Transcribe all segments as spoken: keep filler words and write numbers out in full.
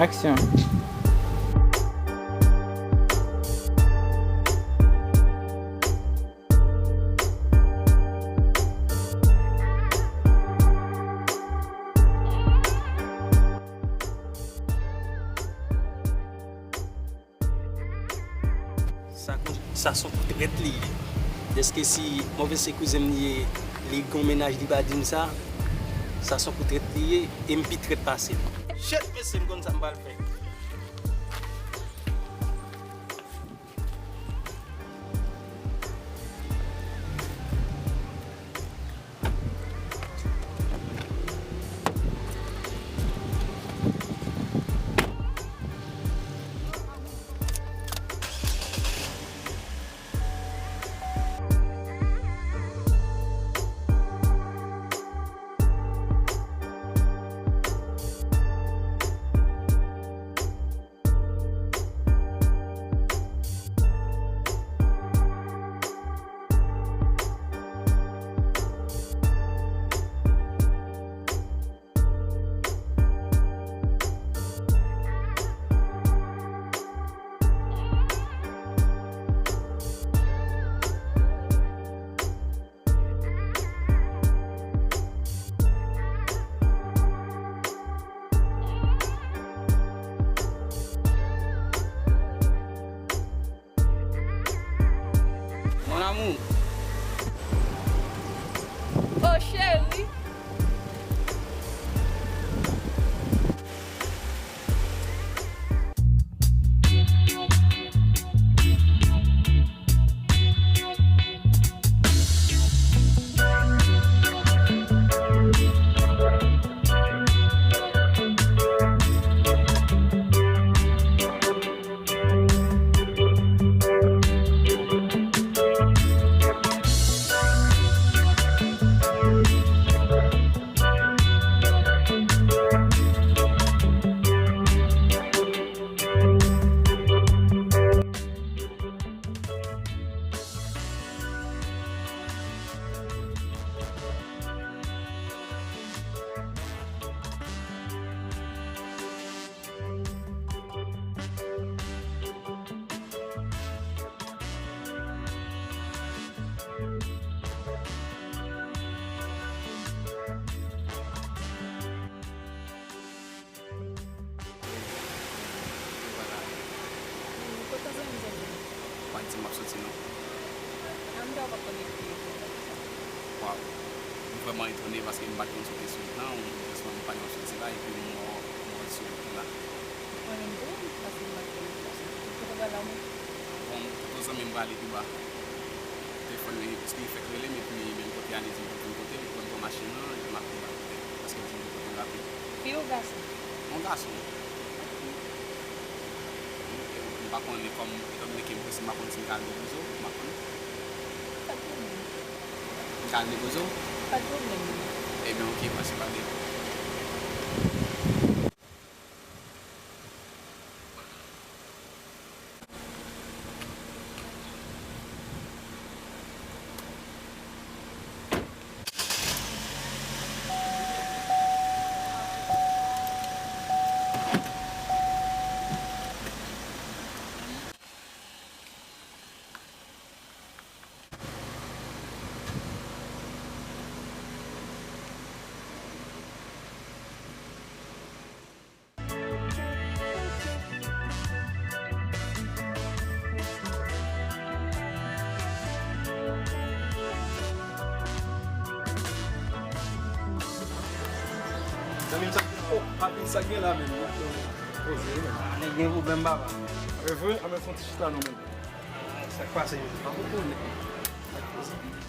Aksyon. Sa kon, sa s on kou trèt li ye. Dèske si move se kouzen m li ye, li gon mennaj li pa di m sa, sa s on kou trèt li ye, e m pi trèt pase l. Shit, mesye, m konn sa m pral fè. Mon amour. Oh chéri. Kote zanmi zanmi? Pa di m ap soti non. An m ta pa konnen ki. Waw. M vrèman etone paske m pa t konn soti sou plan, ou jis wè m pa t konn soti la epi m wè w, m wè w sou wout la. Mwen menm tou, paske m pa t konnen ki sa. Kote w pral la ou menm? Bon, kote zanmi m prale Touba. Telefòn li, paske li fèk rele m epi menm kote a li di m pou vin kote l, pou l pran machin nan, epi m ap vin ba l kote l, paske l di m pou kote l rapid. Fi ou gason? Yon gason. M pa konnen kòm, etan done ke m prese, m pa konn si m ka al depoze w, m pa konnen. Pa t pwoblèm. M ka al depoze w? Pa t pwoblèm. Ebyen, oke, pase pa de. Zanmi m, sa, oh, papi, sa k gen la menm? Poze wi menm. Ah, nèg gen pwoblèm, papa. E vre? Anben fè yon ti chita non menm. Sa k pase, Jezi? Pa konprann.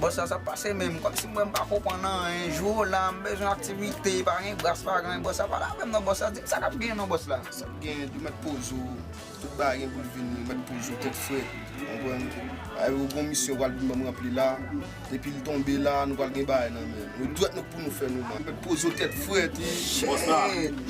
Bòs la, sa k pase menm? Kòmsi mwen m pa konprann anyen. Jou la, m bezwen aktivite, pa gen bras, pa gen anyen. Bòs la, pale avè m non, bòs la. Di m sa k ap genyen non, bòs la. Sa k genyen, li mèt poze w. Tout bagay gen pou l vini, mèt poze w tèt frèt. Konprann? Ay, ou gon misyon pral vin ban m ranpli la. Depi l tonbe la, nou pral gen bagay nan men nou. Nou dwèt nou pou nou fè nou man. Mèt poze w tèt frèt. Bòs la,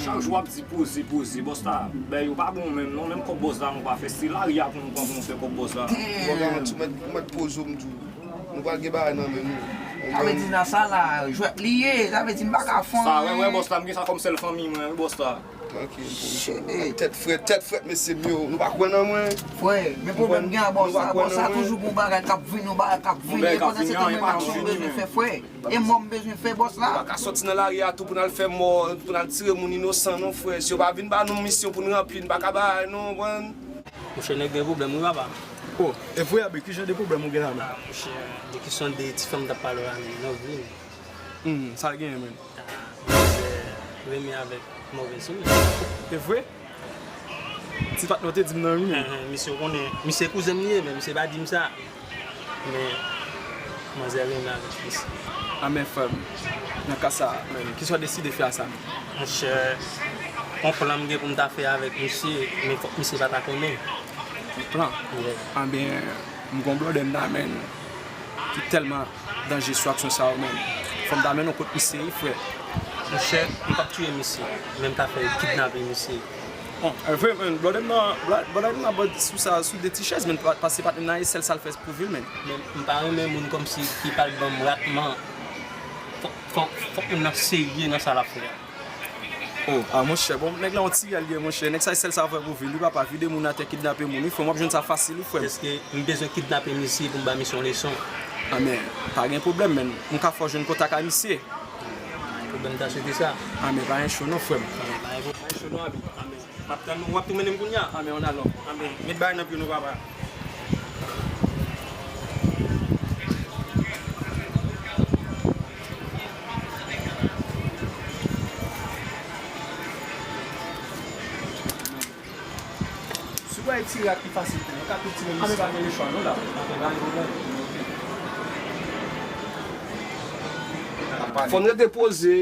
chak jou w ap di poze, poze. Bòs la, bèy yo pa bon menm non. Menm kòb bòs la nou pa fè. Se lari a pou nou pran pou nou fè kòb bòs la. Bon, garanti, ou mèt, ou mèt poze w, m di w. Nou pral gen bagay nan men nou. Sa vle di nan sa la, jwèt li ye. Sa vle di m pa ka fè anyen. Sa, wè, wè, bòs la, m gen sa kòm sèl fanmi mwen, wi, bòs la. Trankil pou m. Tèt frèt, tèt frèt, mesye m yo. Nou pa kwè nan mwen. Frè, men pwoblèm gen a bòs la. Bòs la toujou gon bagay k ap vini, yon bagay k ap vini. E pandan se tan, mwen menm aksyon m bezwen fè, frè. E mò m bezwen fè, bòs la. Nou pa ka sòti nan lari a tou pou n al fè mò, pou n al tire moun inosan, non, frè. Si yo pa vin ba nou misyon pou n ranpli, n pa ka bay, non, konprann? Monchè, nèg gen pwoblèm, wi, papa. Oh, e vre, Abe, ki jan de pwoblèm ou gen la menm? Ah, monchè, de kesyon de ti fanm m t ap pale w la menm, non, vre. Hmm, sa l genyen menm? Ah, manzè renmen avèk mòvèz fi menm. E vre? Ti patnè w te di m nan, wi, menm. Enhen, misye, ou konnen, misye kouzen m li ye, men misye pa di m sa. Men, manzè renmen avèk misye. A men frè m, nan ka sa a, menm, kisa w deside fè a sa menm? Monchè, yon plan m gen pou m ta fè avèk misye, men fòk misye pa ta konnen. Yon plan? Yeah. Anben, m gon blòdè m nan men ki tèlman danje sou aksyon sa yo menm. Fò m ta mennen w kot misye wi, frè. Monchè, m p ap tiye misye, men m ta fè kidnape misye. Bon, e vre, men, blòdè m nan, blòdè m nan bò sou sa, sou de ti chèz, men pa- pase patnè m nan, e sèl sa l fè pou vi l, men. Men m pa renmen moun kòmsi ki pral ban m ratman. Fòk, fòk, fòk moun nan serye nan sa l ap fè a. Oh, ah, monchè, bon, nèg la yon ti rèl li ye, monchè. Nèg sa, e sèl sa l fè pou vi l, wi, papa, vide moun atè, kidnape moun, wi, frè m, w ap jwenn sa fasil, wi, frè m. Èske m bezwen kidnape misye pou m ba misye yon leson? Ah, men, pa gen pwoblèm, men m ka fè w jwenn kontak a misye. Pwoblèm ta swete sa. Ah, men pa gen cho non, frè m. Pa gen cho non, Abi. M ap tann ou, w ap tou mennen m kounye a. Ah, men on alò. Ah, men met bagay nan pye nou, papa. Si w bay ti rak ki fasil pou nou, ka tou ti men misye pa gen lechwa non la. Fò n rete poze,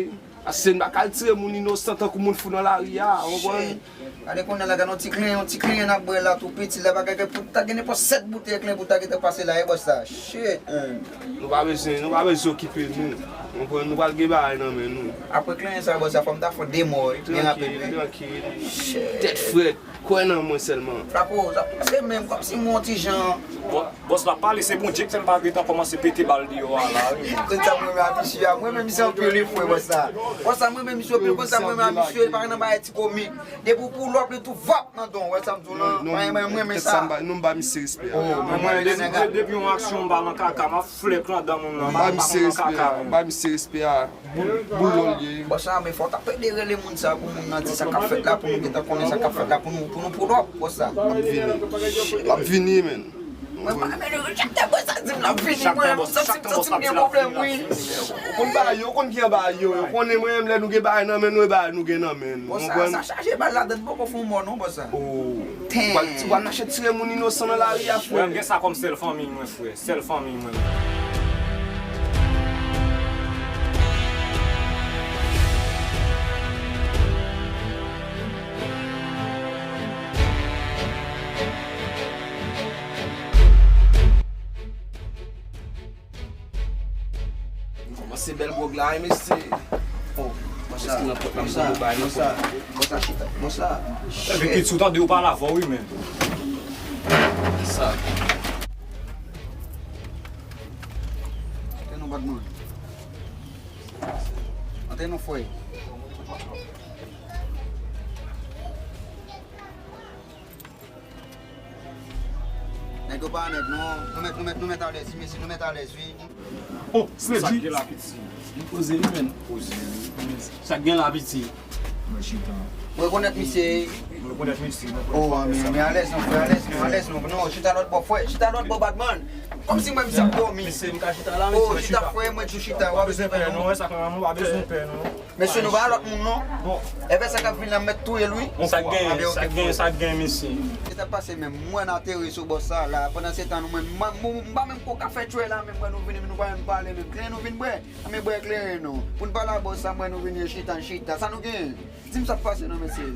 paske n pa ka al tire moun inosan tankou moun fou nan lari a, w konprann? Gade kounye a la, gade yon ti klenyen, yon ti klenyen n ap bwè la tou piti la, bagay ke pou ta gen nenpòt sèt boutèy klenyen pou ta gentan pase la, e bòs sa. Shit. Nou pa bezwen, nou pa bezwen okipe nou. W konprann? Nou pral gen bagay nan men nou. Apre klenyen sa, bòs sa, fò m ta fè de mò, wi, byen rapid, wi. Trankil, trankil. Shit. Tèt frèt, kwè nan mwen sèlman. Flaco, sa pase menm kòmsi m yon ti jan. Bò-, bòs la pale, se Bondye k fè m pa gentan kòmanse pete bal deyò a la, wi. Konn sa mwen renmen a misye a, mwen renmen misye anpil, wi, frè, bòs sa. Bòs sa, mwen renmen misye anpil, konn sa mwen renmen a misye, li pa nan bagay ti komik. Depi w pull up, li tou vòp nan don, w wè sa m di w lan, mwen renmen sa. Non, m ba misye respè a. Oh, mwen, mwen, depi, depi yon aksyon m pa nan kaka, m ap flèk anndan moun nan, m pa nan kaka. M ba misye respè a. Boul, boul lòl ye. Bòs la, men fò w ta pede rele moun sa pou moun nan di sa k ap fèt la, pou nou gentan konnen sa k ap fèt la, pou nou, pou nou pull up, bòs la. L ap vini. L ap vini, men. Mwen pa renmen le rejekte, bòs sa di m l ap vini, mwen, m santi, m santi m gen pwoblèm, wi. Ou konn bagay yo, ou konn ki anba yo, yo konnen mwen menm lè nou gen bagay nan men nou, e bagay nou gen nan men nou. Bòs sa, sa chaje bal ladann, poko fon mò non, bòs sa. Oh. Ou pral, ou pral mache tire moun inosan nan lari a, frè. Mwen, m gen sa kòm sèl fanmi mwen, frè. Sèl fanmi mwen. Kòmanse bèl gwòg la, wi, mesye. Oh, bòs sa, bòs sa, bòs sa, bòs sa, chita, bòs sa. Epi pitit, ou tande, ou pale avè w, wi, men. Sa. Antre non, badman. Antre non, frè. Nèg yo pa nèt non. Nou mèt, nou mèt, nou mèt alèz, wi, mesye, nou mèt alèz, wi. Oh, Sledi. Sa k gen la, piti? M poze, wi, men. Poze, wi. Sa k gen la, piti? Mwen chita. Mwen rekonèt misye. Mwen rekonèt misye. Oh, men, men alèz non, frè, alèz non, alèz non. Non, chita lòt bò, frè. Chita lòt bò, badman. Kòmsi mwen, misye ap dòmi. Mesye, m ka chita la, mesye? Oh, chita, frè, mwen toujou chita. W ap bezwen pè non, wè sa, kanmenm, w pa bezwen pè non. Mesye, nou pa lòt moun non. Bon. Epi sa k ap vin la, m mèt touye l, wi. Sa k gen, sa k gen, sa k gen, mesye? Sa k ap pase menm? Mwen atere sou bòs sa la. Pandan se tan nou, mwen, m, m, m pa menm ko ka fè tchwè la, menm mwen nou vini, nou pa menm pale menm. Kleren nou vin bwè? Anben bwè kleren nou. Pou n pale a bòs sa, mwen nou vini chita, n chita. Sa nou gen? Di m sa k pase non, mesye.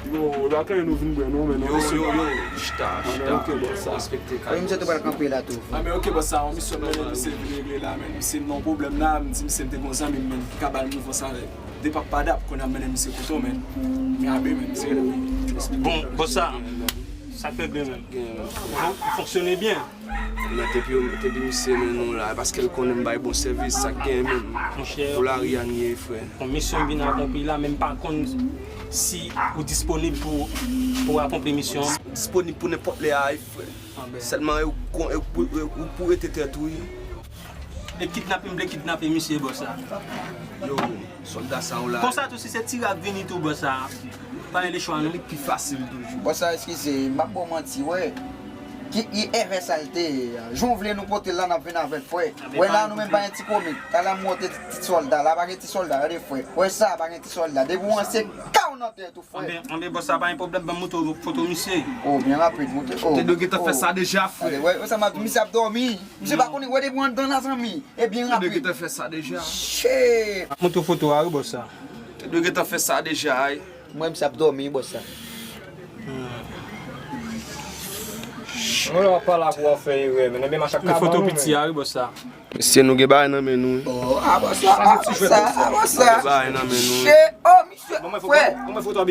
Yo, la kleren nou vin bwè non, men non. Yo, yo, yo, chita, chita. Anben, ok, bòs sa. Respekte kay. Wi, misye tou pral kanpe la tou. Anben, ok, bòs sa, yon misyon m mennen misye vin regle la, men misye nan yon pwoblèm la, m di misye m te gon zanmi m, men, ki ka ba l mouvans avèk de pap padap, kounye a m mennen misye kote w, men. Men abe, men, misye rele m. Bon, bòs sa. Sa k regle menm? Gen menm. Ou fonksyone byen. Men depi, depi misye mennen w la, paske l konnen m bay bon sèvis, sa k gen menm. Monchè, pou lari a n ye, frè. Yon misyon m vin akonpli la, men m pa konn si ou disponib pou, pou akonpli misyon an. Disponib pou nenpòt lè a, wi, frè. Sèlman e ou, e ou, e ou pou rete tèt ou, wi. E kidnape, m vle kidnape misye, bòs la. Yo, sòlda sa yo la. Konsa tou, si se tire ap vini tou, bòs la, pa gen lechwa, non. Li pi fasil toujou. Bòs la, eskize, m p ap ba w manti, wè. Ki, ki èvè sa l te ye a. Jan w vle nou pote l la, n ap vin avè l, frè. Wè la, nou menm pa gen ti komik. Talè m monte ti, ti sòlda, la pa gen ti sòlda, gade, frè. Wè sa, pa gen ti sòlda. Depi w ranse, kaw nan tèt ou, frè. Anben, anben, bòs, sa pa gen pwoblèm, ban m montre w foto misye. Oh, byen rapid, montre. Oh, te dwe gentan fè sa deja, frè. Wè, wè sa m ap di, misye ap dòmi. Misye pa konnen, wè depi w anndan la, zanmi. E byen rapid. Te dwe gentan fè sa deja. Shit. Montre w foto a, wi, bòs, sa. Te dwe gentan fè sa deja, ay. Mwen, misye ap dòmi, bòs, sa. Mwen, w ap pale ak ou, w ap fè erè, men, ebyen, machak ka ban nou, men. Foto piti a, wi, bòs, sa. Mesye, nou gen bagay nan men nou, wi. Oh, a bòs la, a bòs la, a bòs la. Nou gen bagay nan men nou, wi. Shit, oh, misye, frè.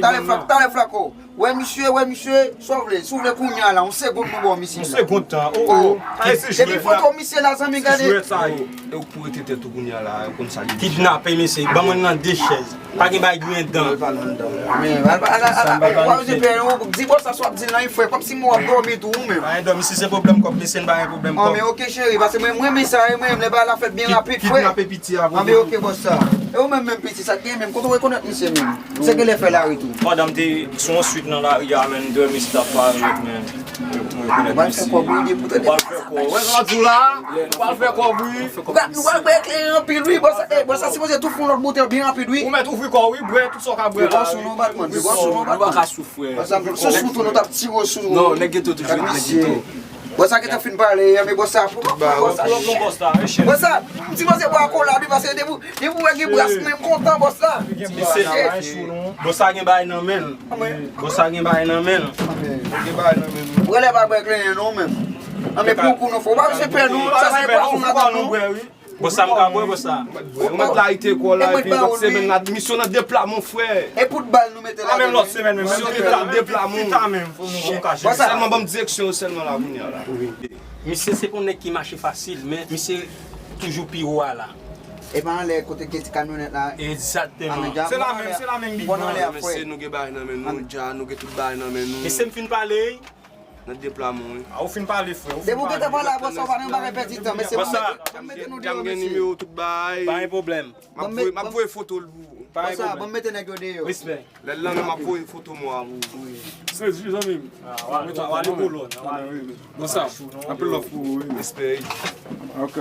Talè flak, talè flako. Wè misye, wè misye, sa w vle, si w vle kounye a la, yon segonn nou ba w misye la. Yon segonn tan, oh, oh. Depi foto misye la, zanmi, gade. E ou pou rete tèt ou kounye a la, ou konn sa li di. Kidnape mesye, ban mwen nan de chèz. Pa gen bay griyen dan. Men, al, al, al, al, al, pa bezwen pè, non, di bòs sa sa w ap di l lan, wi, frè, kòmsi m w ap dòmi tou, ou menm. Pa gen dòmi, si se pwoblèm kòb, mesye, n pa gen pwoblèm kòb. Anben, oke, cheri, paske mwen, mwen renmen sa, wi, mwen renmen lè bagay la fèt byen rapid, frè. Kidnape piti a pou nou. Anben, oke, bòs sa. E ou menm, menm piti, sa k gen menm, kote w rekonèt misye menm? Se genlè fè lari tou. Pandan m te sou yon swit nan lari a, men, m te wè misye t ap parèt, men. Ou pral fè kòb, wi, depi w tande. Ou pral fè kòb. Wè sa w di la? Ou pral fè kòb, wi. Ou ka, nou pral bwè kleren anpil, wi. Bòs sa, eh, bòs sa sipoze tou fè yon lòt boutèy byen rapid, wi. Ou mèt ouvri kò w, wi, bwè tout sa w ka bwè la, wi. Bwè sou nou, Batman, bwè sou nou, Batman. Nou pa ka soufri. Bòs sa, sou, sou tou, nou t ap tire sou nou. Non, nèg geto toujou ret nèg geto. Bòs sa gentan fin pale, men bòs sa, pou, pou, bòs sa. Bòs sa, m sipoze bwè akolad, wi, paske depi Depi w wè gen bras, mwen m kontan, bòs la. Bòs sa gen bagay nan men l. Bòs sa gen bagay nan men l. Gen bagay nan men nou. Ou genlè pa bwè kleren non menm. Anben pou kou nou fè. Ou pa bezwen pè non. Sa se pwason nan tèt nou. Bòs sa m ka bwè, bòs sa. Ou mèt layite kò w la epi lòt semèn la misyon nan deplwa mon frè. E pout bal nou mete la. Menm lòt semèn menm. Misyon deplwa, deplwa mon. Chita menm, fò nou fè yon kache. Sèlman ban m direksyon yo sèlman la kounye a la. Misye se pou nèg ki mache fasil, men misye toujou pi wo a la. E pa anlè kote gen ti kamyonèt la. Egzakteman. Se la menm, se la menm big man. Mesye, nou gen bagay nan men nou dja, nou gen tout bagay nan men nou. Mesye, m fin pale. Nan deplwa mon, wi. A, ou fin pale, frè. Depi w gentan pale a bòs sa, ou pa nan bagay pèdi tan. Mesye, ban m mete, ban m mete nou deyò, mesye. Gen nimewo tout bagay. Pa gen pwoblèm. M ap voye, m ap voye foto l pou ou. Bòs sa, ban m mete nèg yo deyò. Respè. Lè l la menm ap voye foto mwen a pou ou. Se di zanmi m. Wale kolòn. Bon sa, anpil love pou ou, wi. Respè. Ok.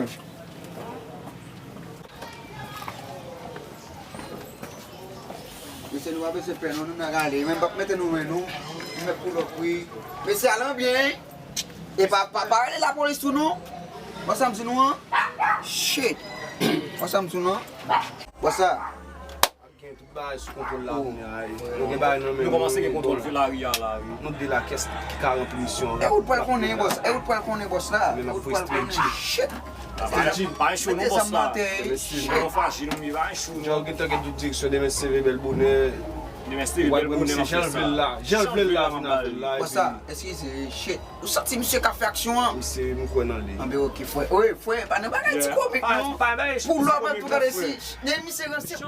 Mesye, nou pa bezwen pè non, nou nan rale. Men m p ap mete nou men nou. Nou mèt pou lòk, wi. Mesye, al anbyen. E pa, pa, pa rele lapolis tou non. Bòs sa m di nou an. Shit. Bòs sa m di nou an. Bòs sa. Gen tout bagay sou kontwòl la kounye a, wi. Nou gen bagay nan men nou. Nou kòmanse gen kontwòl vil lari a la, wi. Nou de la kès ki ka ranpli misyon an. E ou t pral konnen, bòs. E ou t pral konnen, bòs la. Men n ap voye Stretchy. Shit. Pa gen cho non, bòs la. Mesye, nou fajil, wi, pa gen cho non. Jan w gentan gen tout direksyon, demen se revèl bonè. Demen se revèl bonè, m ap fè sa. Jan l vle l la, jan l vle l la, vin avè l la. Bòs la, eskize, shit. Ou santi misye ka fè aksyon an? Misye, m kwè nan li. Anben, ok, frè. Wi, frè, pa nan bagay ti komik, non. Pou lòv an tou, gade si. Nen misye ranse.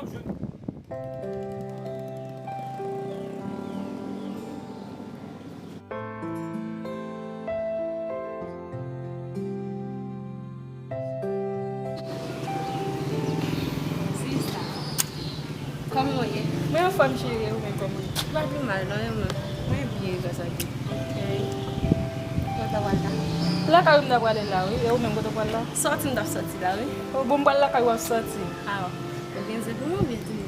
Sista, kòman w ye? Mwen anfòm cheri, ou menm kòman w ye? M pa pi mal non, e ou menm? Mwen byen, gras a Dye. Ok. Kote w pral la? Lakay ou m ta prale la, wi. E ou menm, kote w pral la? Sòti m t ap sòti la, wi. O, bon, m pral lakay ou ap sòti. A, ou gen zen pou mwen oubyen tou?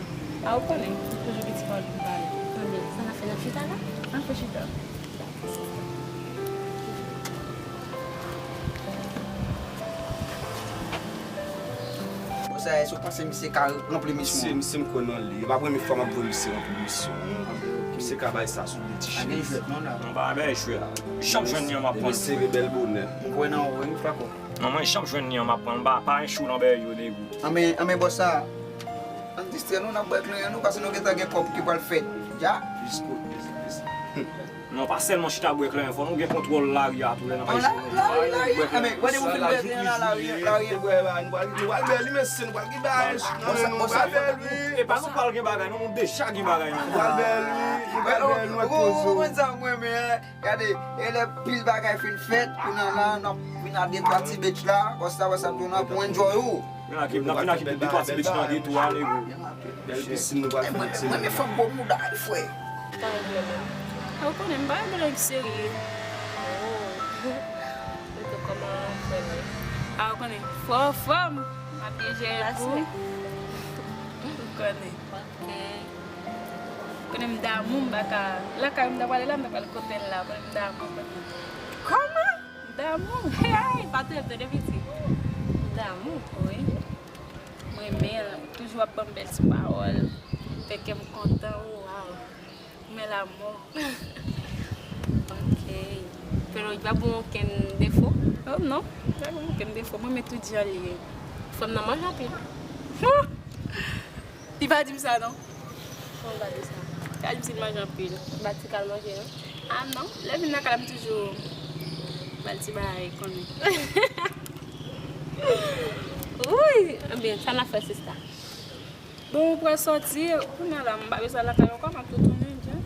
A, ou konnen, m toujou gen ti pawòl pou m pale. Anben, sa n ap fè, n ap chita la? Ann fè chita. Bon, sa, èske w panse misye ka ranpli misyon an? Misye, misye, m kwè nan li. E pa premye fwa m ap wè misye ranpli misyon. Misye ka bay sa sou de ti chèz. Pa gen jwèt non la. Non, pa bay jwèt. Jan m jwenn li an, m ap pran l. Demen se revèl bonè. M kwè nan ou, wi, frako. Non, mwen, jan m jwenn li an, m ap pran l. Pa, pa gen cho nan bèy yo, negou. Anben, anben, bòs sa. Ann distrè nou, n ap bwè kleren nou, paske nou gentan gen kòb ki pral fèt. Ya. Plis kout, plis, plis. Non, pa sèlman chita bwè kleren, fò nou gen kontwòl lari a tou lè n ap al jwe. Lari, lari, lari. Enben, gade, ou fin bèl la, lari, lari. Nou pral, nou pral bèl, wi, mesye, nou pral gen bagay nan men nou, nou pral bèl, wi. E pa nou pral gen bagay, non, nou deja gen bagay nan men nou. Nou pral bèl, wi, nou pral bèl, nou ak pozo. Ou konn sa mwen renmen, en? Gade, e lè pil bagay fin fèt, kounye a la, n ap vin a de twa ti beach la, wè sa, wè sa, tou n ap enjoy ou. Vin ak, n ap vin ak de twa ti beach nan de twa, nego. Bèl pisin nou pral fè ti. Mwen, mwen, fòk gwo mouda, frè. Sa regle menm. A, ou konnen, m pa regle nèg serye. Oh. Mwen tou kòman frè mwen. A, ou konnen, fò fanm, m ap byen jere pou. Ou konnen. Ok. Konnen m damou, m pa ka. Lakay m ta prale la, m ta pral kote l la. Konnen m damou, konnen. Kòman? M damou. Hey, pa twòp tande piti. M damou, wi. M renmen l. Toujou ap ban m bèl ti pawòl. Fè kè m kontan, waw. Men lanmou. Ok. Pero li pa bon okenn defo? Oh non, li pa bon okenn defo. Mwen renmen tout jan li ye. Fanm nan manje anpil. Li pa di m sa non. Kòman w pa di sa? Li pa di m si l manje anpil. Li pa di si l ka manje non. Ah non, lè vin nan kay la m toujou ba l ti bagay konnen. Wi, ebyen, sa n ap fè sista? Bon, ou pral sòti, kounye a la, m pa bezwen al lakay ankò, m ap tou tounen, dja.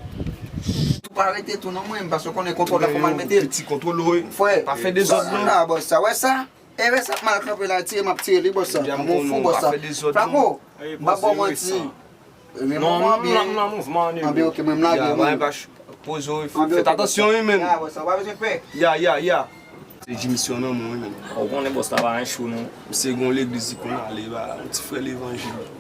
Tou pa rete tou non mwen, paske w konnen kontwòl la fò m al mete l. Ti kontwòl wi. Frè, pa fè dezòd non. Sa la, bòs sa, wè sa? E wè sa k mal kanpe la, tire m ap tire li, bòs sa. Kòman w fou, bòs sa? Flako, m pa ba w manti. Renmen mwen byen. Non, m nan mouvman, nego. Anben, ok, mwen m lage, wi. Poze w, fèt atansyon, wi, menn. Ya, bòs sa, w pa bezwen pè. Ya, ya, ya. Se Jimmy Sion nan mwen, wi, menn. Ou konnen bòs la pa gen cho, non. Misye gen yon legliz li konn ale, ba, yon ti frè levanjil.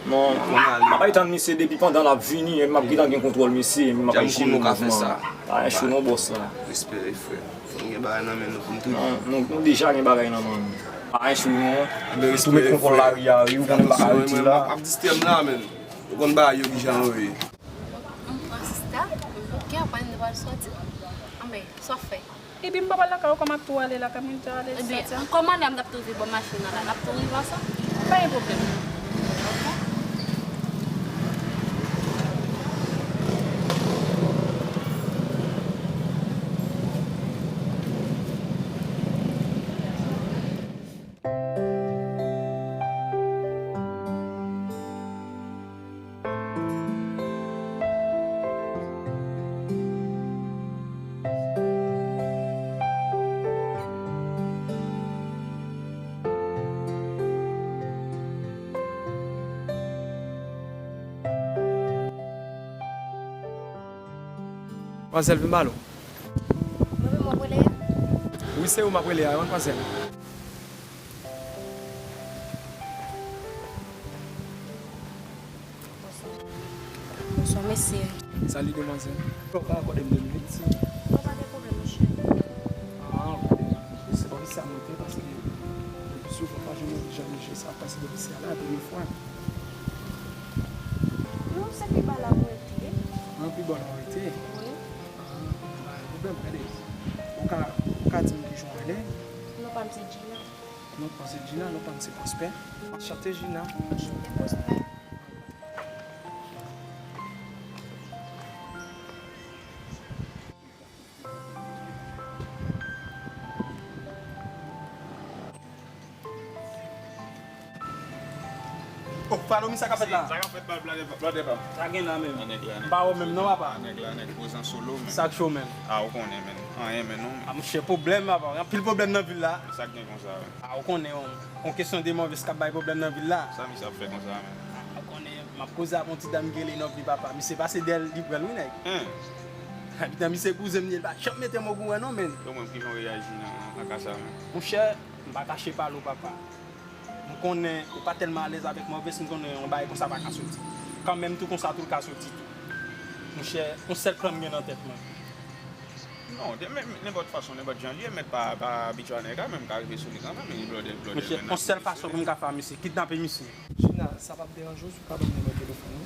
Non, m ap tann misye depi pandan l ap vini, m ap gentan gen kontwòl misye, m ap al jere mouvman. Pa gen cho, non, bòs la. Respè, wi, frè. Fò n gen bagay nan men nou pou n tou. Non, nou, nou deja gen bagay nan men nou. Pa gen cho, non. Tou met kontwòl lari a, wi, ou konnen m pa ka rete la. Ap distrè m la, menn. Ou konn bagay yo kijan yo ye. Mwen pran sista, mwen pran kè, mwen pral sòti. Anben, sa w fè? Epi m pa pral lakay ou, kòman tou ale lakay mwen, m te ale sòti a. Ebyen, kòman lè m t ap tou vin bò machin nan la, n ap tou rive ansanm? Pa gen pwoblèm. Manzèl, vin pale w. Mwen menm w ap rele a? Wi, se ou m ap rele a, manzèl. Bonswa. Bonswa, mesye. Salut, demwazèl. Ou pa akòde m de minit? Non, pa gen pwoblèm, monchè. Ah, ok. Se pa sa mwen te, paske depi sou fwa pa janm janm je sa pase depi se la premye fwa. Non, se pi ba la mwen rete. Ah, pi ba la w rete? Wi. Ah, pa gen pwoblèm, gade. Ou ka, ou ka di m kijan w rele? Non pa m se Gina. Non pa m se Gina, non pa m se Prosper. Chante Gina. Chante Prosper. Oh, follow me, sa k ap fèt la? Sa k ap fèt, blòdè, blòdè pa m? Sa gen la menm? An nèg la, nèg. M pa wè menm non, papa. An nèg la, nèg poze an solo, menm. Sa k cho, menm? A, ou konnen, menm. Anyen, menm, non, menm. A, monchè, pwoblèm, papa. Anpil pwoblèm nan vil la. Sa k gen konsa, menm? A, ou konnen, yon, yon kesyon de mòvis k ap bay pwoblèm nan vil la. Sa misye ap fè konsa, menm? A, ou konnen, m ap koze ak yon ti dam ki rele Nòvli, papa. Misye pase dèyè l, li pran l, wi, nèg. Hen. Epi tan misye kouzen m ye, li pa janm mete m okouran, non, menm. Yo, menm, kijan w reyaji nan, nan ka sa, menm? Monchè, m pa kache pale w, papa. M konnen ou pa tèlman alèz avèk mòvis, m konnen yon bagay konsa pa ka soti. Kanmenm tou konsa tou l ka soti tou. Monchè, yon sèl plan m gen nan tèt mwen. Non, de men, nenpòt fason, nenpòt jan l ye, mèt pa, pa abitye a nèg la, men m ka rive sou li kanmenm, e blòdè, blòdè. Monchè, yon sèl fason pou m ka fè a misye, kidnape misye. Gina, sa p ap deranje w si w ka ban m nimewo telefòn ou?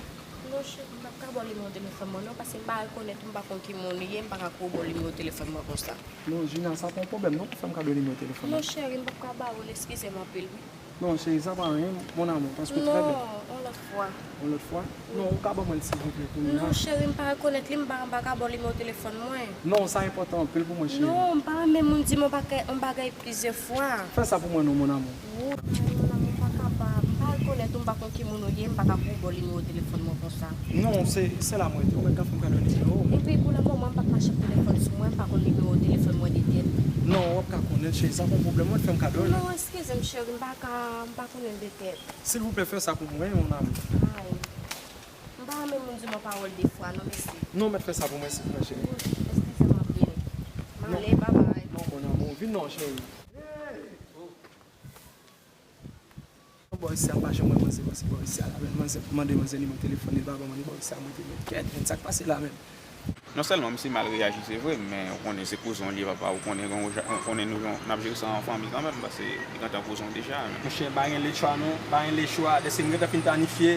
Non, cheri, m p ap ka ba w nimewo telefòn mwen non, paske m pa rekonèt ou, m pa konn ki moun ou ye, m pa ka kou ba w nimewo telefòn mwen konsa. Non, Gina, sa pa yon pwoblèm non pou fè m kado nimewo telefòn ou. Non, cheri, m p ap ka ba w l, eskize m anpil, wi. Non, cheri, sa pa anyen, mon amour, paske ou trè bèl. Non, yon lòt fwa. Yon lòt fwa? Non, ou ka ban mwen l, silvouplè, kounye a? Non, cheri, m pa rekonèt li, m pa, m pa ka ba w nimewo telefòn mwen. Non, sa enpòtan anpil pou mwen, cheri. Non, m pa renmen moun di m yon bagay, yon bagay plizyè fwa. Fè sa pou mwen non, mon amour. Wouy, mon amour, m pa kapab. M pa rekonèt ou, m pa konn ki moun ou ye, m pa ka pou ba w nimewo telefòn mwen konsa. Non, se, se la mwen te, ou mèt ka fè m kado nimewo. Epi pou le moman, m p ap mache ak telefòn sou mwen, m pa konn nimewo telefòn mwen de tèt. Non, w ap ka konnen, cheri, sa pa yon pwoblèm, mwen fè m kado l. Non, eskize m, cheri, m pa ka, m pa konnen l de tèt. Silvouplè, fè sa pou mwen, mon amour. Ay. M pa renmen moun di m yon pawòl de fwa, non, mèsi. Non, mèt fè sa pou mwen, silvouplè, cheri. Eskize m anpil. M ale, babay. Non, mon amour, vin non, cheri. Bò isi a, m pa janm wè manzè pase bò isi a la, men manzè, mande manzè nimewo telefòn li, l pa ban mwen li, bò isi a mwen te met kèt, men sa k pase la menm? Non sèlman misye mal reyaji, se vre, men ou konnen se kouzon w li ye, papa, ou konnen gen yon ja-, ou konnen nou, n ap jere sa an fanmi kanmenm, paske li gentan kouzon w deja, men. Monchè, pa gen lechwa non, pa gen lechwa, dèske m gentan fin planifye,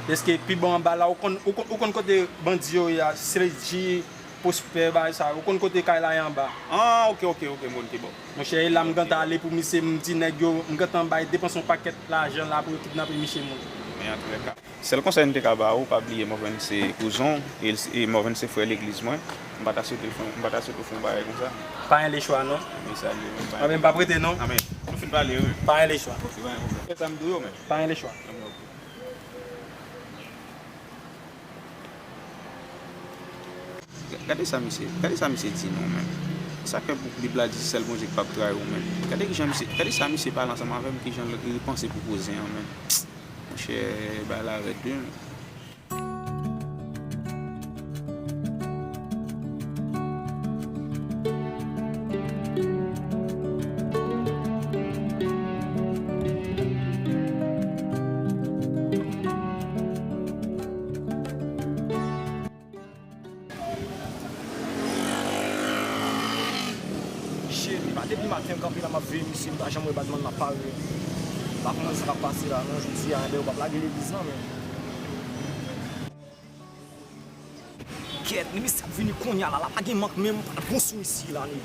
dèske pi bò anba la, ou konn, ou konn, ou konn kote bandi yo ye a, Sledji, Pwospè, bagay sa yo. Ou konn kote kay la ye anba? Ah, ok, ok, ok, m konn ki bò. Monchè, e la m gentan ale pou misye, m di nèg yo, m gentan bay depans yon pakèt lajan la pou yo kidnape misye moun. Men antoulèka, sèl konsèy m te ka ba ou, pa bliye Morvan se kouzon w, e l, e Morvan se frè legliz mwen. M pa ta swete l fè, m pa ta swete w fè yon bagay konsa. Pa gen lechwa non. Men salye, men pa gen. Anben, m p ap rete non. Anben, nou fin pale, wi. Pa gen lechwa. Ok, pa gen pwoblèm. Fè sa m di w yo, men. Pa gen lechwa. Anben, ok. Gade sa misye, gade sa misye di non, men. Sa k fè pou Bib la di se sèl Bondye k p ap trayi w, men. Gade kijan misye, gade sa misye pale ansanm avè m, kijan l, li panse pou kouzen an, men. Monchè, bagay la rèd wi, men. Cheri, pa depi maten m kanpe la m ap veye misye, m pa janm wè Batman nan pare. M pa konn sa k ap pase la non, jodi a, enben yo p ap lage legliz lan, men. Kèt, ni misye ap vini kounye a la, la pa gen mank menm, pa t bon sou misye la, ni.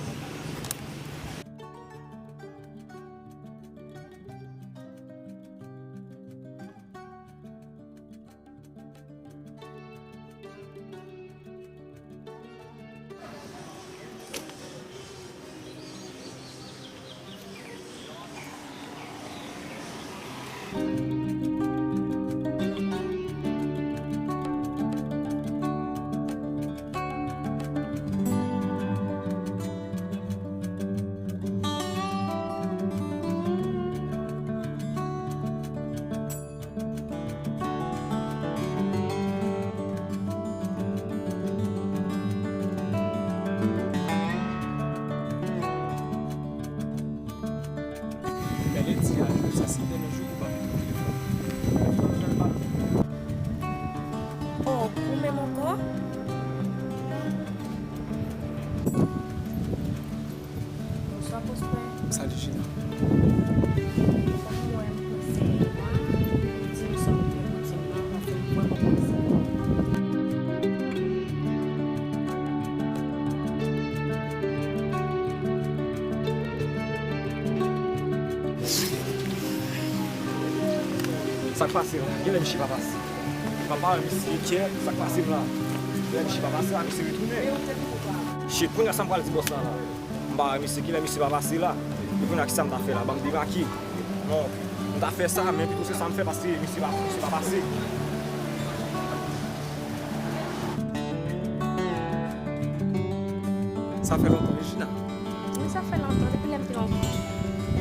Gade ti a, sa se dènye jou pou pa mete telefòn. Oh, ou menm ankò? Bonswa, Pwospè. Salut, Gina. Fòk mwen, mwen se Eva. Di m sa w te pou di m nan, paske m vrèman prese. Sa k pase la? Genlè misye pa pase. Papa, misye kè, sa k pase la? Genlè misye pa pase la, misye retounen. Shit, kounye a sa m pral di bòs la la? M pa wè misye, kilè misye pa pase la? E kounye a kisa m ta fè la? Ban m debake. Non, m ta fè sa, men pito se sa m fè paske misye pa, misye pa pase. Sa fè lontan, wi, Gina? Wi, sa fè lontan, depi lè m te yon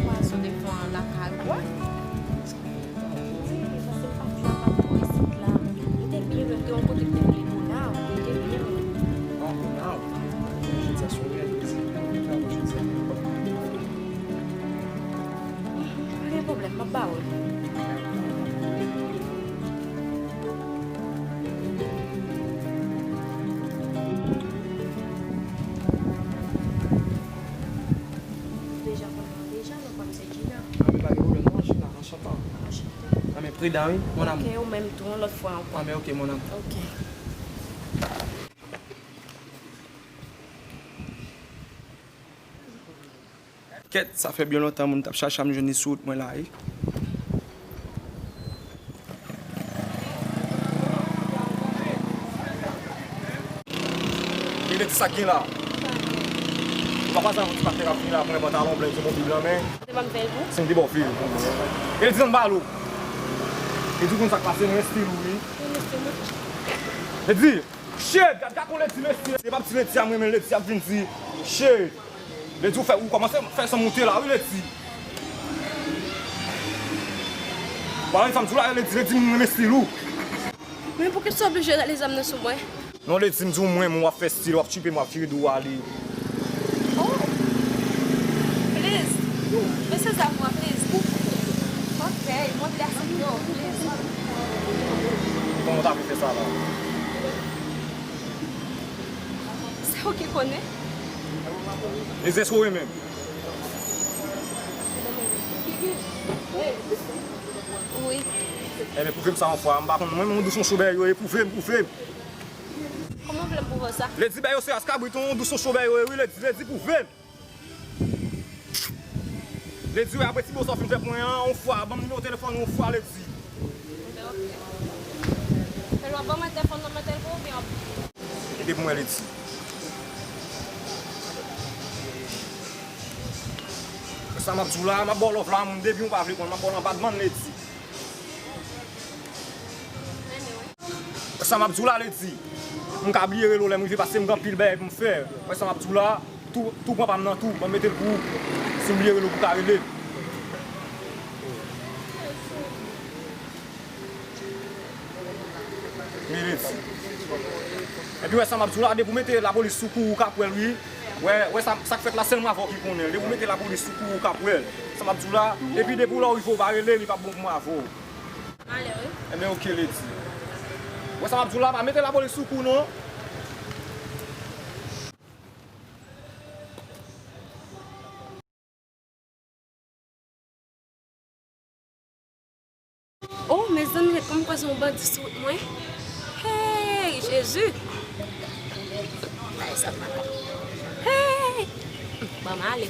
pwason devan lakay ou a. Wi, paske m pa t la, pa t twò isit la. M te byen lwen, m te yon kote k te rele Bonao, m te byen lwen. Ah, Bonao. Jodi a se yon rèv, wi, se yon rèv, jodi a. Pa gen pwoblèm, m ap ba ou l. Deja konnen mwen deja, non, pa m se Gina. Ah, men pa gen pwoblèm, non, Gina, anchante. Anchante. Ah, men pridan, wi, mon amour. Ok, ou menm tou, yon lòt fwa ankò. Ah, men ok, mon amour. Ok. Kèt, sa fè byen lontan moun t ap chache a, m jwenn li sou wout mwen la, wi. Ledi, sa k gen la? Ou pa kwaze avèk ti patnè k ap vini la, pran pantalon blan, ti bon pil nan men. Se pa m fè l pou? Se m te ba w fil. E di, ann pale w. E di, ou konn sa k pase, mwen stil ou, wi. Mwen stil ou. E di, shit, gad, gad kon Ledi mesye. Se pa ti Ledi a, mwen, men Ledi ap vin di, shit. Ledi, ou fè, ou kòmanse fè san moute la, wi, Ledi. Bon, sa m di w la, Ledi, Ledi, mwen, mwen stil ou. Men poukisa w oblije rale zam nan sou mwen? Non, Ledi, m di w mwen, men w ap fè stil, w ap tchipe m, w ap vire do w ale. Oh! Please! Mete zam nan, please! Ok, mwen vle aksepte w, please! Kòman w ta vle fè sa la? Se ou ki konnen. Ledi, èske w renmen m? Wi. Ebyen, pwouve m sa yon fwa. M pa konn, mwen, mwen, dous yon cho bèy yo, e pwouve m, pwouve m. Kòman w vle m pwouve w sa? Ledi, bèy yo se ras kabrit, yon dous yon cho bèy yo, wi, Ledi, Ledi, pwouve m. Ledi, wi, apre ti bo sa w fin fè pou mwen an, yon fwa, ban m nimewo telefòn ou yon fwa, Ledi. Ebyen, ok. Fè l w ap ban mwen telefòn nan, mete l pou ou oubyen w ap Kite pou mwen, Ledi. Sa m ap di w la, m ap ba w love la, moun, depi w pa vle konn, m ap ba w l an badman, Ledi. Sa m ap di w la, Ledi. M ka bliye rele w lè m rive, paske m gen anpil bagay pou m fè. Wè sa m ap di w la, tou, tou pran pa m nan tou, ban m mete l pou ou. Si m bliye rele w pou w ka rele m. Men Ledi. Epi wè sa m ap di w la, depi w mete lapolis sou kou ou, w ka pran l, wi. Wè, wè sa, sa k fèt la, sèlman avè w ki konnen l. Depi w mete lapolis sou kou ou, w ka pran l. Sa m ap di w la, epi depi w la w rive, w pa rele, li p ap bon pou mwen avè w. Malè, wi. Ebyen, ok, Ledi. Wè sa m ap di w la, pa mete lapolis sou kou, non. Oh, mezanmi, ret kòm m kwaze yon bandi sou wout mwen. Hey, Jezi! Bagay sa pa bon. Hey! Ban m ale.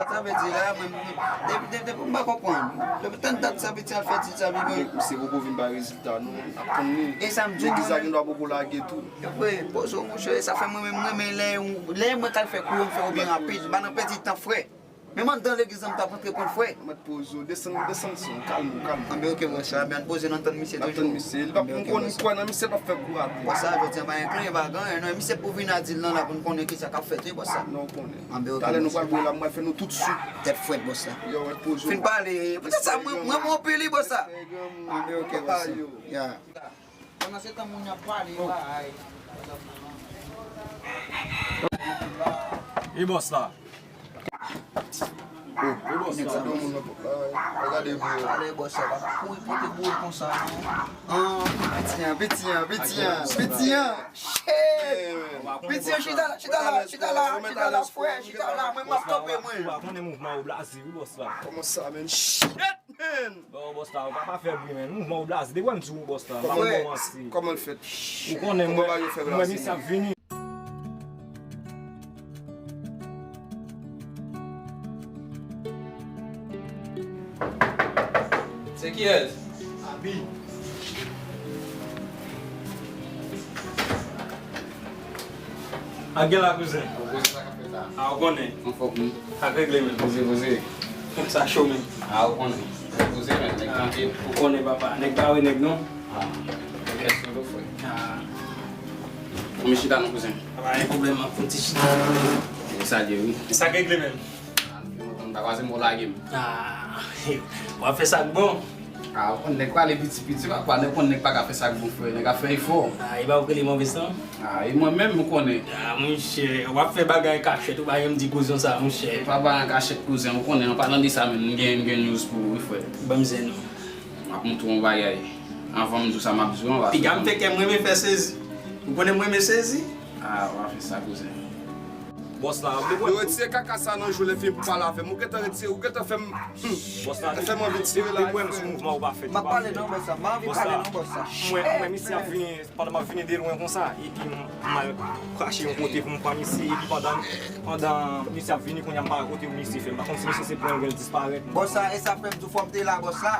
Sa vle di la, mwen, depi, depi, depi m pa konprann. Depi tann dat sa piti al fè ti sa, li mwen. Misye poko vin bay rezilta, non. N ap tann li. E sa m di w, legliz la gendwa poko lage tou. Vre, poze w, monchè, sa fè mwen menm, mwen renmen lè, lè mwen k al fè kou yo, m fè yo byen rapid. M pa nan pèdi tan, frè. Menm anndan legliz la, m t ap antre pran l, frè. Mèt poze w, desann, desann son, kalme w, kalme w. Anben, ok, bòs la, men ann poze n, ann tann misye toujou. N ap tann misye. Li p ap, m konn, m kwè nan misye p ap fè kou rate. Bòs la, jodi a pa gen plen, pa gen anyen, non, misye pou vin a di l nan la pou n konnen kisa k ap fèt, wi, bòs la. Non, w konnen. Anben, ok, bòs la. Talè nou pral voye la, m pral fè nou tout sou tèt frèt, bòs la. Yo, mèt poze w. Fin pale, poutèt sa, mwen, mwen, mwen pili, bòs la. Anben, ok, bòs la. Ya. Pandan se tan moun y ap pale, yo pa ay. E bòs la. E bòs la. Gade bro. Ale bòs la pa kouri pote bro konsa non. An, piti an, piti an, piti an, piti an. Shit. Piti an, chita la, chita la, chita la, chita la, frè, chita la, mwen m ap kanpe mwen. Ou pa konnen mouvman ou blaze wi bòs la. Kòman sa, man? Shit, man. Bon, bòs la, ou pa, pa fè bri, man. Mouvman ou blaze. Depi w wè m di w, bòs la, m pa konn kòmanse. Kòman l fèt? Ou konnen, mwen, mwen, misye ap vini. Se kiyès? Abi. A gen la, kouzen. Ou konnen sa k ap fèt la. A, ou konnen. Anfòm, wi. Sa k regle, men. Poze, poze. Sa cho, men. A, ou konnen. Poze, men. Nèg tranke. Ou konnen, papa. Nèg pa wè nèg, non. A, ok, sou do, frè. A. Pou m chita, non, kouzen. A, pa gen pwoblèm, m ap fè ti chita. Ou salye, wi. Sa k regle, men. A, nou fè lontan m pa kwaze m, ou lage m. A, w ap fè sa k bon. A, ou konn nèg pale piti piti, papa, nèg konn nèg pa ka fè sa k bon, frè, nèg ap fè efò. A, e pa ou k rele move san? A, e mwen menm, ou konnen. A, monchè, w ap fè bagay kachèt, ou pa janm di kouzen sa, monchè. E pa bagay kachèt, kouzen, ou konnen, an palan de sa menm, m gen, m gen news pou ou, wi, frè. Ban m zen non. M ap montre w yon bagay. Anvan m di w sa m ap di w an, paske piga m fè kè m renmen fè sezi. Ou konnen m renmen sezi? A, w ap fè sa, kouzen. Bòs la, yo retire kaka sa nan je w lè fini pou pale avè m. Ou gentan retire, ou gentan fè m, hmm, bòs la, fè m anvi tire la. Depi m wè m sou mouvman ou pa fèt. M ap pale non, bòs la. M anvi pale non, bòs la. Mwen, mwen, misye ap vini, pandan m ap vini de lwen konsa, epi m, m al krache yon kote pou m pran misye, epi pandan, pandan misye ap vini, kounye a m pa wè kote misye fè. M pa konn si misye se pran l, l disparèt. Bòs la, e sa fè m di w fò m te la, bòs la.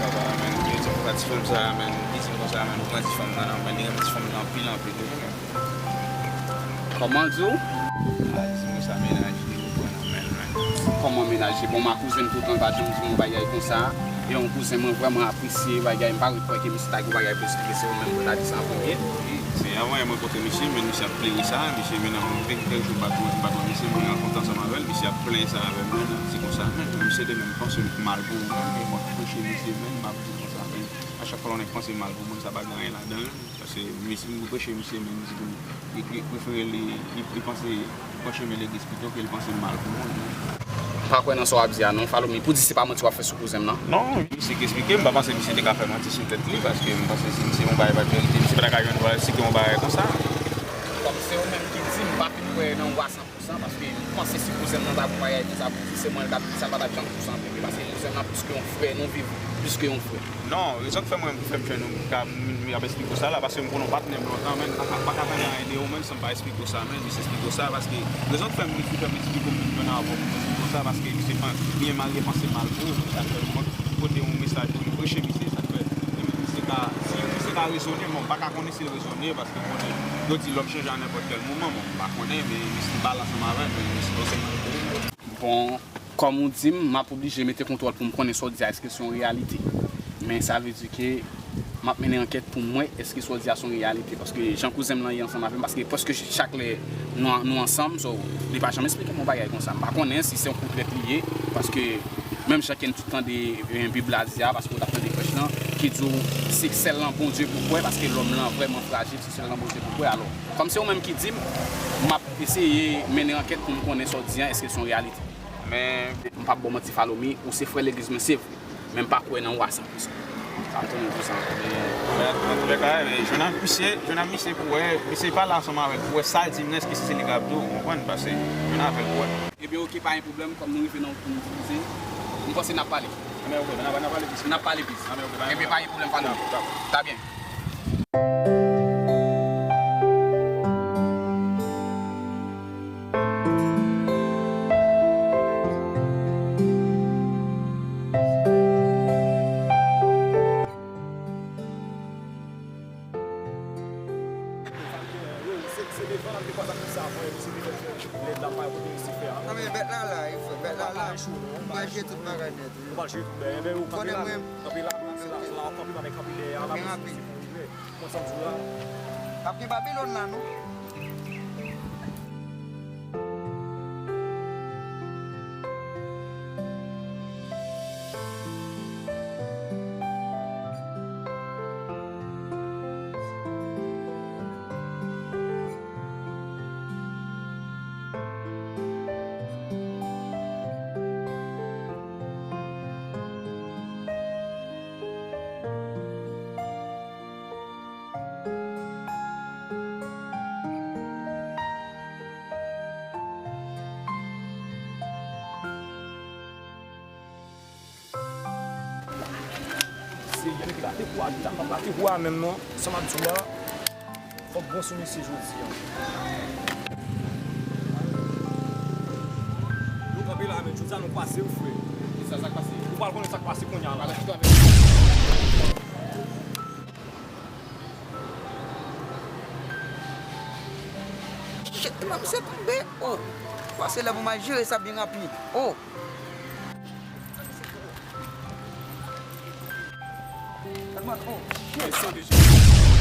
Papa, men, yo di m konsa ti fanm sa, men, li di m konsa, men, ou pran ti fanm nan, men, li renmen ti fanm nan anpil, anpil, wi, men. Kòman di w? Ah, li di m konsa, mennaj li, ou pran nan men l, men. Kòman mennaj li? Bon, ma kouzen m toutan, l pa janm di m yon bagay konsa. E yon kouzen mwen vrèman apresye bagay, m pa ret kwè ke misye ta gen yon bagay pou esplike, se ou menm pou ta di sa an premye. Se avan yè mwen rankontre misye, men misye ap plere sa, misye men nan yon ven kèk jou m pa t wè, m pa t wè misye, mwen rankontre ansanm avè l, misye ap plenyen sa avè m, men, di konsa, men, misye te menm panse mal pou ou, men, mwen preche misye, men, m ap di konsa, men, a chak fwa yon nèg panse mal pou moun, sa pa gen anyen ladan l, paske misye, m preche misye, men, li di pou li, li, li prefere li, li, li panse pran chemen legliz pito ke l panse mal pou moun. M pa kwè nan sa w ap di a non, Falomi. Pou di se pa manti w ap fè sou kouzen m nan. Non, misye ki esplike, m pa panse misye te ka fè manti sou tèt li, paske m panse si misye yon bagay pa t verite, misye pa ta ka jwenn dwa esplike yon bagay konsa. Kòm se ou menm ki di, m pa fin kwè nan ou a san pou san. Sa, paske m panse si kouzen m nan ta gon bagay konsa pou di, se mwen l t ap di sa, l pa t ap janm di sa an premye, paske kouzen m nan plis ke yon frè, nou viv plis ke yon frè. Non, rezon k fè mwen, fè m jwenn ou, m ka, m, m ap eksplike w sa la, paske m konnen w patnè m lontan, men m pa ka, pa ka pale anyen de ou, menm si m pa eksplike w sa, men jis eksplike w sa, paske rezon k fè m, ki fè m eksplike w, m vin jwenn avè w pou m eksplike w sa, paske misye pa byen marye, panse mal pou ou, sa k fè m pote yon mesaj pou li, preche misye, sa k fè, e menm misye ka, si misye ka rezone, bon, m pa ka konnen si l rezone, paske m konnen, yo di lòm chanje a nenpòt kèl moman, bon, m pa konnen, men misye pale ansanm avè m, men misye panse mal pou ou. Bon, kòm ou di m, m ap oblije mete kontwòl pou m konnen sa w di a, èske se yon reyalite. Men sa vle di ke m ap mennen ankèt pou m wè èske sa w di a se yon reyalite. Paske jan kouzen m lan ye ansanm avè m, paske prèske ch-, chak lè nou, nou ansanm, so, li pa janm esplike m yon bagay konsa. M pa konnen si se yon kou trèt li ye, paske menm jan ke n tout tande, eh, Bib la di a, paske w t ap tande prèch lan, ki di w se sèl nan Bondye pou kwè, paske lòm lan vrèman frajil, se sèl nan Bondye pou kwè. Alò, kòm se ou menm ki di m, m ap eseye mennen ankèt pou m konnen sa w di a, èske se yon reyalite. Men, m p ap ba w manti, Falomi, ou se frè legliz mwen, se vre. Men m pa kwè nan ou a san pou san. Sa m konnen pou sa. Men, antoulèka, men, jwenn ak misye, jwenn ak misye pou wè, misye pale ansanm avè l, pou wè sa l di m nan, èske se li k ap di w, ou konprann? Paske jwenn avè l pou wè. Ebyen, oke, pa gen pwoblèm, kòm nou rive nan yon kominite, m panse n ap pale. Anben, oke, n ap, n ap pale plis. N ap pale plis. Anben, oke, pa gen pwoblèm. Ebyen, pa gen pwoblèm, Falomi. Dakò, dakò. Ta byen. Anben, bèt la la, wi, frè, bèt la la. Mwen jwe tout bagay nèt, wi. Ou pral jwe tout, ben, ben, ou kanpe la. Kanpe la, se la, se la, w ap kanpe, pa kanpe dèyè a la, byen rapid. Konn sa m di w la. Ap gen Babilòn la, non? Seyè, mete late pou a, late pou a menm non. Sa m ap di w la, fòk bon sou misye jodi a. Nou kanpe la, men jodi a nou pase, wi, frè. Kisa sa k pase? Ou pral konnen sa k pase kounye a la. Shit, men misye tonbe. Oh. Pase la pou m al jere sa byen rapid. Oh. Gad man, oh, shit.